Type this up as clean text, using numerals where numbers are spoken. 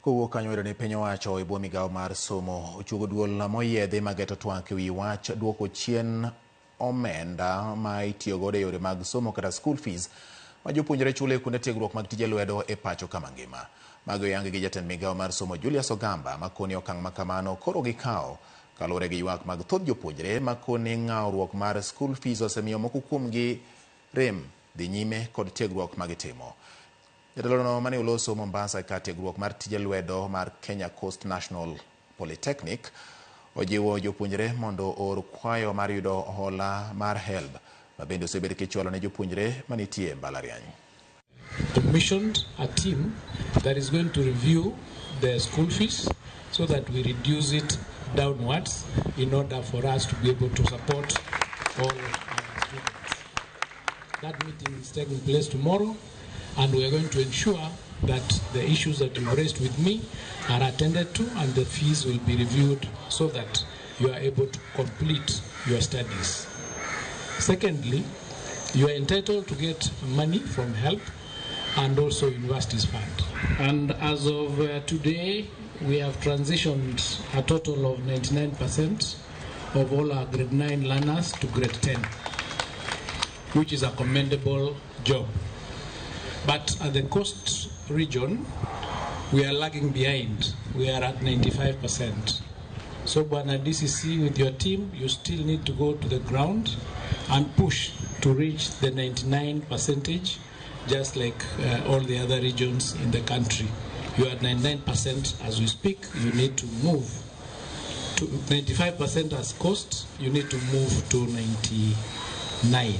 Kowuok kanyo wayudo ni piny owacho e bwo migawo mar somo ochuogo duol moyiedhi mageto twak ewi wach duoko chien omenda ma itiyo godo e yore mag somo kata school fees ma jopuonjre chulo e kuonde tiegruok mag tije lwedo e pacho kama ngima. Mago oyangi gi jatend migawo mar somo Julius Ogamba makoni okang' makamano koro gikawo kaluwore gi ywak mag thoth jopuonjre makoni ng'awruok mar school fees osemiyo moko kuomgi rem dhi nyime kod tiegruok magitimo. Jatelono mane oloso Mombasa kar tiegruok mar tije lwedo mar Kenya Coast National Polytechnic ojiwo jopuonjre mondo oor kwayo mar yudo hola mar HELB ma bende osebed kichwalo ne jopuonjre manitie e mbalariany. Commissioned a team that is going to review the school fees so that we reduce it downwards in order for us to be able to support all our students. That meeting is taking place tomorrow, and we are going to ensure that the issues that you've raised with me are attended to and the fees will be reviewed so that you are able to complete your studies. Secondly, you are entitled to get money from HELB and also universities fund. And as of today, we have transitioned a total of 99% of all our grade 9 learners to grade 10, which is a commendable job. But at the coast region, we are lagging behind. We are at 95%. So, Bwana DCC, with your team, you still need to go to the ground and push to reach the 99 percentage, just like all the other regions in the country. You are at 99% as we speak. You need to move to 95% as coast. You need to move to 99.